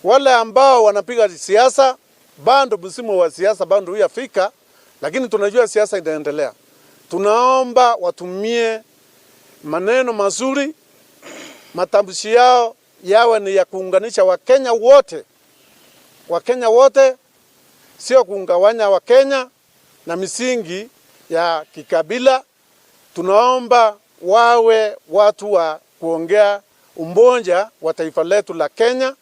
Wale ambao wanapiga siasa bado msimu wa siasa bado hujafika, lakini tunajua siasa itaendelea. Tunaomba watumie maneno mazuri, matamshi yao yawe ni ya kuunganisha Wakenya wote, Wakenya wote, sio kugawanya Wakenya na misingi ya kikabila. Tunaomba wawe watu wa kuongea umoja wa taifa letu la Kenya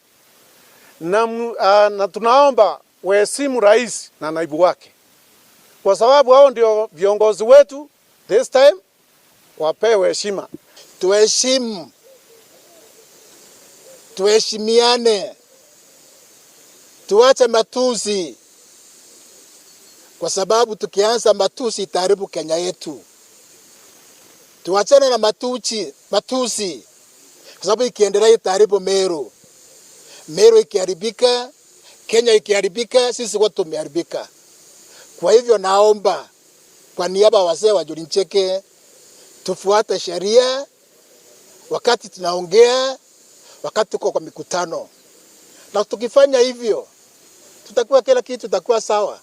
na tunaomba waheshimu rais na naibu wake, kwa sababu hao ndio viongozi wetu this time, wapewe heshima. Tuheshimu, tuheshimiane, tuache matusi, kwa sababu tukianza matusi itaharibu Kenya yetu. Tuachane na matusi, kwa sababu ikiendelea itaharibu Meru. Meru ikiharibika, Kenya ikiharibika, sisi wote tumeharibika. Kwa hivyo naomba kwa niaba wazee wa Njuri Ncheke tufuate sheria wakati tunaongea, wakati tuko kwa mikutano, na tukifanya hivyo tutakuwa kila kitu tutakuwa sawa.